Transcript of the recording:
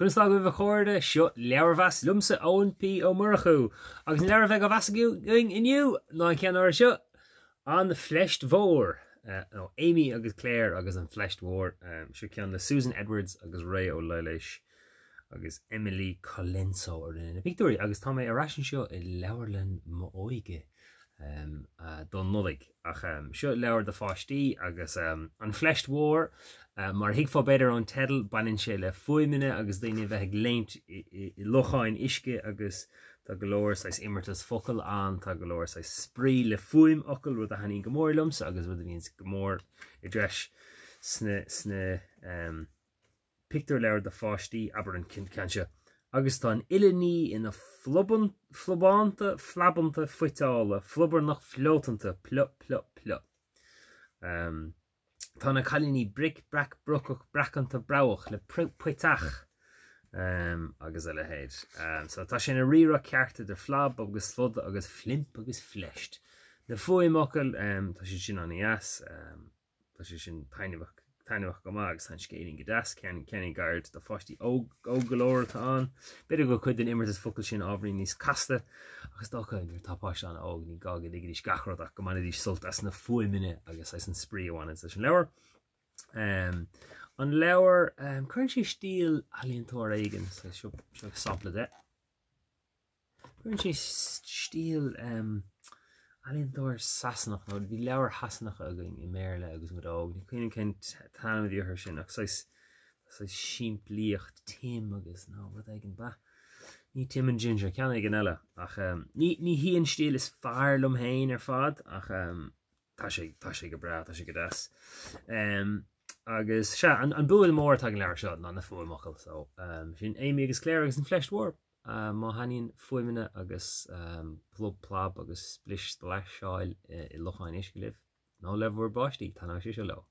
Conas tá agaibh a chairde? Seo Leabharmheas liomsa, Eoin P. Ó Murchú. Agus an leabhar a bheidh á mheas againn inniu ná an ceann áirithe seo, An Phleist Mhór, nó Amy agus Claire agus an Phleist Mhór. Seo ceann le Susan Edwards agus Ré Ó Laighléis agus Emily Colenso a rinne na pictiúirí. Agus tá mé ar ais anseo i leabharlann m'óige don Nollaig. Ach seo leabhar do pháistí agus An Phleist Mhór, mar a thuigfeá b'fhéidir ón teideal, baineann sé le fuaimeanna agus daoine a bheith ag léimt i locháin uisce agus tá go leor saghas imeartas focal ann, tá go leor saghas spraoi le fuaimfhocail, rud a thaitníonn go mór liomsa agus rud a bhíonns go mór i dtreis sna sna pictiúrleabhair do pháistí, abair an ceann seo, agus tá an uile ní ina phlobánta phlabanta fuiteála phlubarnach phleotanta plio plio plio. Tá na cailíní bric breac brocach breacanta breabhach le puiteach agus a leithéid. So tá sé ina rírá ceart idir phlab agus phlud agus phlimp agus phleist. Na fuaimfhocail, tá siad sin an-dheas. Tá sé sin taitneamhach, taitneamhach go maith agus tá an scéilín go deas, ceainnín gairid do pháistí óg, óg go leor atá ann. B'fhéidir go bhfuil cuid den imeartas focal sin ábhairín níos casta ach is dócha nuair atá páiste an-óg ní gá go dtuigfidís gach rud ach go mbainfidís sult as na fuaimeanna agus as an spraoi a bhaineann leis an leabhar. Um, an leabhar, um, cuireann sé stíl ealaíontóir éigin, so seo, seo sampla de. Cuireann sé stíl ealaíontóir Sasanach, nó bhí leabhair Shasanacha againn i mBéarla agus muid óg, ní cuimhin cén t-ainm a bhí orthu sin ach saghas saghas simplíocht Tim agus nó rud éigin ba. Ní Tim and Ginger, ceann éigin eile ach ní ní hí an stíl is fearr liom féin ar fad ach tá sé tá sé go breá, tá sé go deas. Agus sea, an an bua mór atá ag an leabhar seo ná na fuaimfhocail so sin Amy agus Claire agus an Phleist Mhór. Má thaitníonn fuaimeanna agus plub plab agus splish splaiseáil i locháin uisce libh, nó le bhur bpáistí, taitneoidh sé seo leo.